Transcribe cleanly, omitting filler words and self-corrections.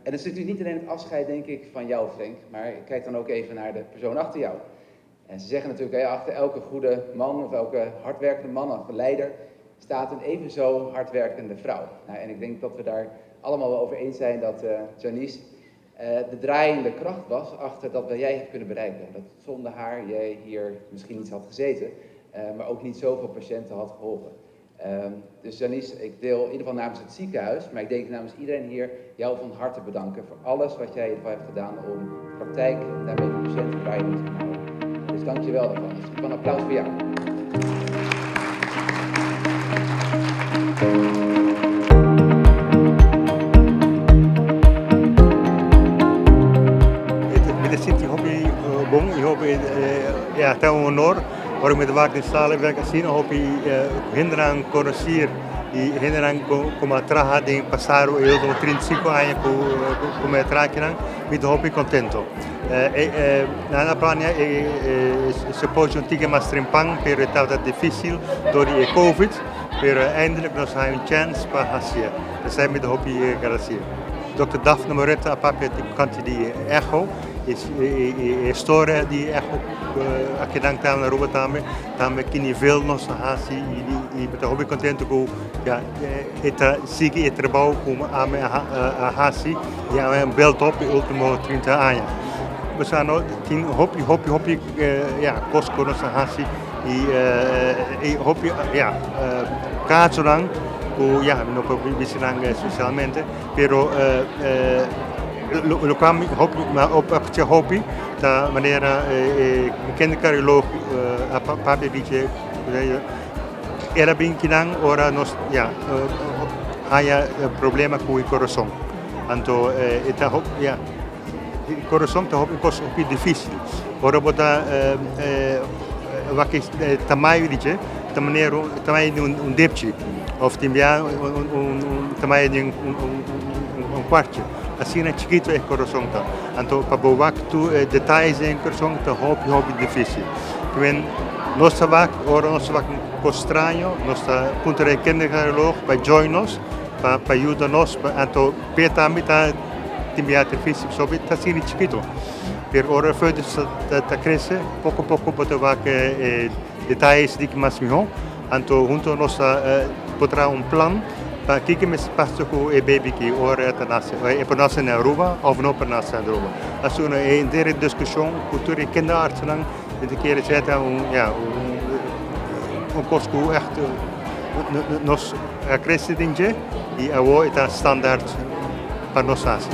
En dat is natuurlijk niet alleen het afscheid, denk ik, van jou, Frenk, maar ik kijk dan ook even naar de persoon achter jou. En ze zeggen natuurlijk, hè, achter elke goede man of elke hardwerkende man of leider staat een even zo hardwerkende vrouw. Nou, en ik denk dat we daar allemaal wel over eens zijn dat Janice de draaiende kracht was achter dat wat jij hebt kunnen bereiken. Dat zonder haar jij hier misschien niet had gezeten, maar ook niet zoveel patiënten had geholpen. Dus Janice, ik deel in ieder geval namens het ziekenhuis, maar ik denk namens iedereen hier, jou van harte bedanken voor alles wat jij in ieder geval hebt gedaan om de praktijk en daarmee de patiënten draaiende te houden. Dus dank je wel daarvan. Dus een applaus voor jou. Mi ta sinti hopi bon y hopi ya ta un honor ora mi ta wak den sala werk asina hopi hendenan conoci y hendenan cu mi a traha den pasado e ultimo 35 aña cu mi a traha akinan mi ta hopi contento. Nan a plania e symposium un tiki mas trempan pero e tabata dificil door di e covid pero eindelijk nos a haña un chance pa haci'e. Esei mi ta hopi agradecido. Dòkter Daphne Moretta a papia di tocante di e echo y e historia di e echo akinan ta na Aruba tambe, tambe ki nivel nos a haci y mi ta hopi contento cu ya e ta sigui e trabou cu ami a haci y ami a build up e ultimo 30 aña. Bo sa no tin hopi hopi hopi ya cos cu nos a haci y hopi ya casonan cu ya mi no por bisa nan especialmente pero locual mi hopi mi a aprecia hopi ta manera e kindercardioloog a papia dice el a bin kinan ora nos ya haya problema cu e corazon anto e ta ya E corazon ta hopi cos hopi dificil. Ora bo ta wak e tamaño di dje, ta manera un tamaño di un depchi of tin bia un tamaño di un kwartje. Asina chikito e corazon ta. Anto pa bo wak tur e detayes den e corazon ta hopi hopi dificil. Kimen nos ta wak, ora nos ta wak un cos straño, nos ta puntra e kindercardioloog pa join nos, pa yuda nos, anto P'e tambe ta tin biaha difícil pasobra ta asina chikito. Pero ora e foetus ta crece, poco poco bo ta wak e detayes di mas miho. Anto hunto nos ta por traha un plan pa kiko mester pasa cu e baby aki ora e ta nace. E por nace na Aruba of no por nace na Aruba. Asina e henter e discusion cu tur e kinderartsennan mi ta kere esei ta un ya un cos cu echt nos a crece den dje y awo e ta standaard pa nos haci.